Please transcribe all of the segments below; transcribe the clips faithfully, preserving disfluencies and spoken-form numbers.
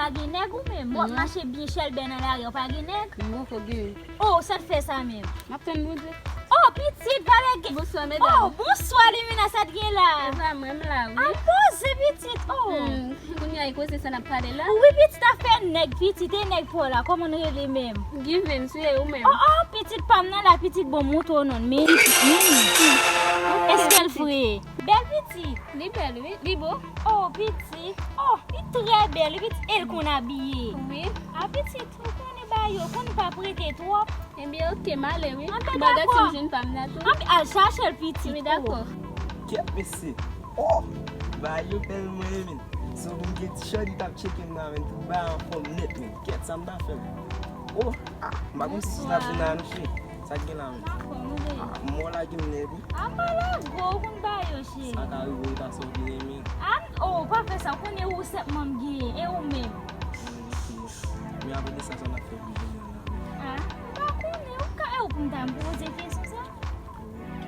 Pa gen nèg ou menm? Bon, w ap mache byen chèlbè nan lari a, w pa gen nèg? Mwen poko gen. Oh, sa t fè sa menm? M ap tann Bondye. Oh, pitit, pa lè gen. Bonswa, medam. Oh, bonswa, Limina, sa t gen la? Se sa, mwen, m la, wi. Al poze, pitit, oh. Hmm, kounye a, e koze sa n ap pale la? Wi, pitit, afè nèg, pitit, e nèg pa w la, kòman l rele menm? Given, se ou menm. Oh, oh, pitit pa m nan la, pitit, bon, montre w non, men pitit, men. Èske l fre? Bèl pitit. Li bèl, wi. Li bo. Oh, pitit. Oh, li trè bèl, wi, pitit. E l konn abiye. Wi. A, pitit, ou konnen bagay yo, konn pa prete twòp. Ebyen, oke, m ale, wi. Anben, dakò. M al gade si m jwenn pa m la tou. Anben, al chache l, pitit. Wi, dakò. Kèt, mesye. Oh, bagay yo bèl, mwen, men. Si w vin gen ti Shorty t ap tcheke m nan, men, tout bagay anfòm nèt, men. Kèt, sa m ta fè, men. Oh, ah, m pa konn si ti n ap vin la, non, cheri. Sa k gen la menm? Dakò, nou de. Ah, mò lage m nèt, wi. A pa lage w konn ba yo, cheri. Sa ka rive w ta sòti renmen. A, oh, pa fè sa, w konnen ou sèlman m genyen, e ou menm? Wi, wi, wi. Men apre de sa, sa n ap fè pou jounen an la menm? A, m pa konnen, ou ka, e ou pou m ta m poze kesyon sa? Ok.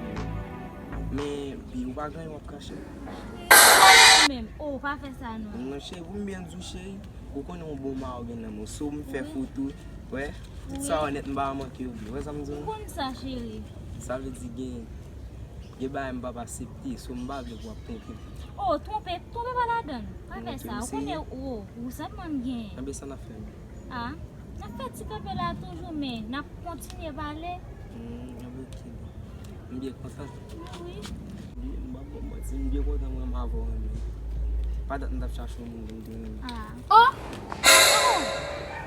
Men, bi, ou pa gen anyen w ap kache? Menm, oh, pa fè sa non. Non, cheri, pou m byen di w, cheri, ou konnen yon bon mari gen nan men w. So, m fè foto, wè, tout sa yo nèt, m pa manke yo byen. Wè sa m di w? Ou konn sa, cheri. Sa vle di gen, gen bagay m p ap aksepte, so m pa vle pou w ap twonpe m. Oh, twonpe, twonpe pa ladan l. Pa fè sa. Ou konnen, oh, ou sèlman m gen. Anben sa n ap fè menm? A, n ap fè ti kanpe la toujou, men n ap kontinye pale. Hmm, anben oke, bon. M byen kontan. Wi. M p ap ba w manti, m byen kontan mwen renmen avè w, renmen. Pa dat m t ap chache yon moun pou m te renmen. A. Oh!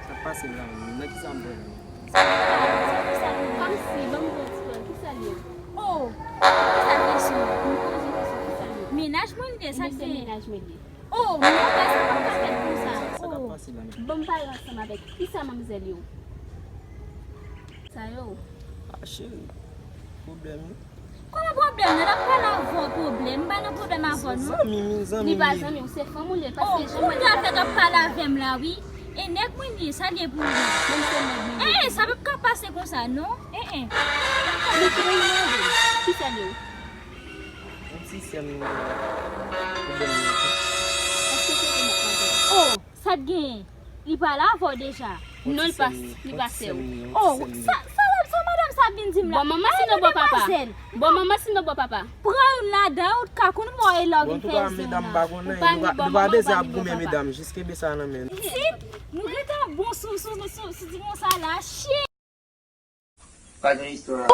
Sa k pase la menm? Nan kisa m pran la menm? Sa k pase? Sa k pase? Kòmsi, ban m yon ti pwen, kisa l ye? Oh! Kisa kesyon? M poze kesyon, kisa l ye? Mennaj mwen li ye, sa k gen? Mennaj mwen li ye. Oh, non, pa sa pa ka fèt konsa. Sa k ap pase la menm? Ban m pale ansanm avèk kisa manmzèl yo? Sa yo? Ah, cheri, pwoblèm yo. Kòman pwoblèm nan? N ap pale avè w pwoblèm, m pa nan pwoblèm avè w non. Zanmi m, zanmi m. Li pa zanmi w, se fanm ou li ye, paske jan mwen. Oh, ou ta fèk ap pale avè m la, wi. E nèg mwen li ye, sa gen pou li. Menm se nèg mwen li ye. Eh, sa p ap ka pase konsa non. Eh, eh. Li trè move. Kisa l ye? Yon ti sè m, pwoblèm yo. Èske se te met manje? Oh, sa t genyen? Li pale avè w deja? Non, li pa, li pa sè w. Oh, sa, sa, sa madanm sa vin di m la? Bon, manman si non, bon papa. Bon, manman si non, bon papa. Pran youn ladan yo, ou t ka konn mò e lè w vin fè zen la. Ou pa ni bon manman, ou pa ni bon papa. Nou pa bezwen ap goumen, medam, jis kenbe sa nan men nou. Si nou gentan bon sou, sou, sou, sou ti moun sa la, shit. Pa gen istwa.